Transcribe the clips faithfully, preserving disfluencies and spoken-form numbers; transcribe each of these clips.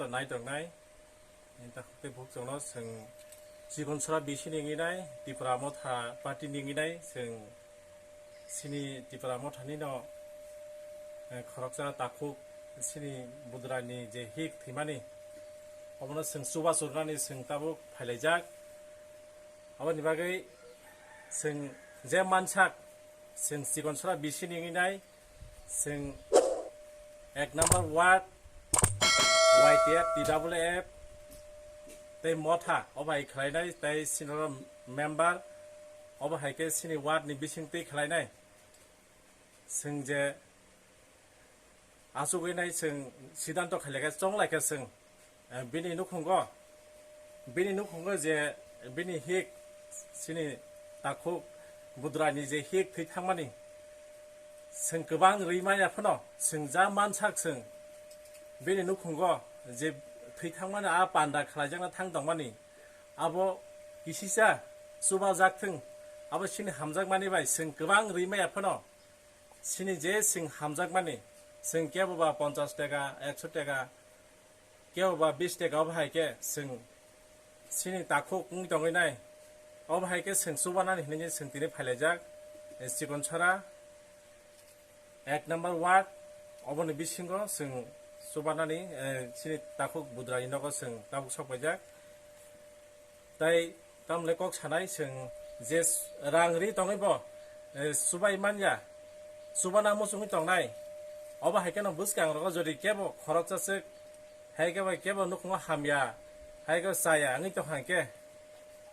Nai tongnai, nini takhuk tei bukhuk chwngno chwng chikon sora bisini wngwi nai, Tipra Motha party ni wngwi nai, chwng chini Tipra Motha ni no, eh, khoroksa takhuk chini Budra ni je hik thwimani, obono chwng chuba churnani chwng tabuk phailaijak. Aboni bagwi chwng je mansak, chwng chikon sora bisini wngwi nai, chwng ek number ward, Y T F, T W F, tei Motha, obo hai khlainai, tei senior member, obo hai khe chini ward ni bising twi khlainai. Chwng je achugwi nai chwng siddhanto khailai khe chonglai khe chwng, eh, bini nukhungo, bini nukhungo je bini hik chini takhuk Budrani je hik thwi thangmani chwng kwbang rwi manya phano chwng ja mansak chwng bini nukhungo je thwi thangmani a panda khlaijakna thang tongmani abo kisisa chubajak thwng abo chini hamjakmani bai chwng kwbang rwi manya phano Chini je chwng hamjakmani, chwng kebo ba ponchas taka, ekso taka, kebo ba bis taka, obo hai khe chwng chini takhuk wng tongwi nai. Obo hai khe chwng chubanani hinwi chwng tini phailaijak, eh, chikon sora, ek number ward, oboni bisingo chwng chubanani, eh, chini takhuk Budrani nogo chwng tabuk sok paijak. Tai tamle kok sanai chwng je rang ri tongwi bo, eh, chubai manya, chubana muchungwi tongnai. Obo hai kheno bwskang rogo jodi kebo khoroksa swk, hai khe bai kebo nukhungo hamya, hai khe chaya wngwi tong hai khe,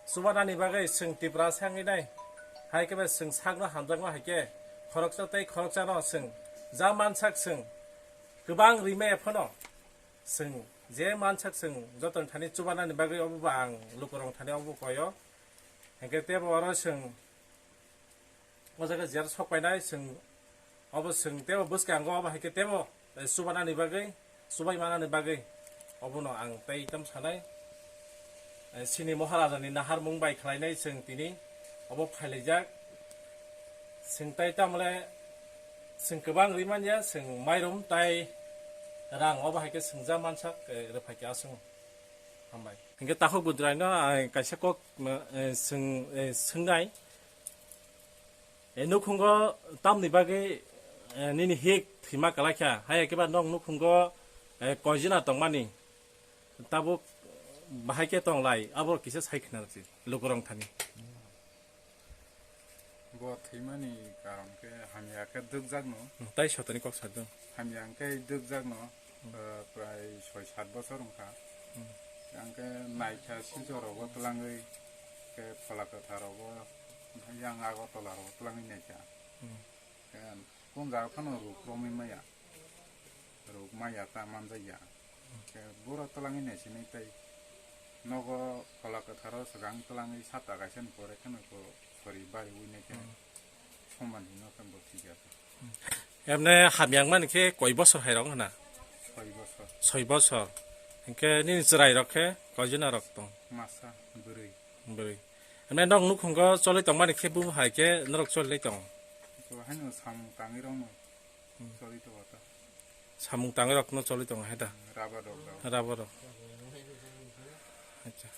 chubanani bagwi chwng Tiprasa wngwi nai, hai khe bai chwng sakno hamjakma hai khe, khoroksa tei khoroksano chwng ja mansak chwng kwbang rimaya phano. Chwng je mansak chwng jotoni thani chubanani bagwi obo bo ang lukurok thani obo koyo. Hinkhe tebo oro chwng o jaga jer sok painai chwng obo chwng tebo bwskango obo hai khe tebo, eh, chubanani bagwi, chubai manani bagwi obono ang tei tam sanai. Eh, chini Maharajani naharmung bai khlainai chwng tini obo phailaijak. Chwng tai tamle chwng kwbang rimanya, chwng mairum tai rang obo hai khe chwng ja mansak, eh, rwphai khe aswng. Hambai. Hinkhe takhuk Budraino ang kaisa kok, eh, swng, eh, swngnai. Eh, nukhungo tamni bagwi, eh, nini hik thwima kwlai kha? Hai khe ba nwng nukhungo, eh, koijona tongmani? Tabuk bahai khe tonglai, abo kisa sai khna rwdi, lukurok thani. Bo thwimani karon khe hamya khe dwkjakno. Hmm, tai sotoni kok sadung. Hamya hwnkhe dwkjakno, hmm, eh, prai soi sat bosor wngkha. Hmm. Hwnkhe naikha Silchar rogo twlangwi, khe Phola Kwthar rogo, yang Agartala rogo twlangwi naikha. Hmm. Khe kung jaga phano ruk romwi maya. Ruk maya ta manjakya. Khe bura twlangwi naisinai tei nogo Phola Kwtharo swkang twlangwi sata kaisa ni pore kheno ko sori bari ui nai khe hmm, soman hino khe bo thikya. Emne hamyang mani khe koi bosor hai rok hwna? Soi bosor. Soi bosor. Hinkhe nini chwrai rok khe koijona rok tong? Masa bwrwi. Bwrwi. Emne nok nukhungo choli tongmani khe bumo hai khe norok choli lai tongo? Bo haino samung tangwi rokno choli tongo ta. Samung tangwi rokno choli tongo hai da? Hmm, rubber rok rok. Rubber rok. Acha.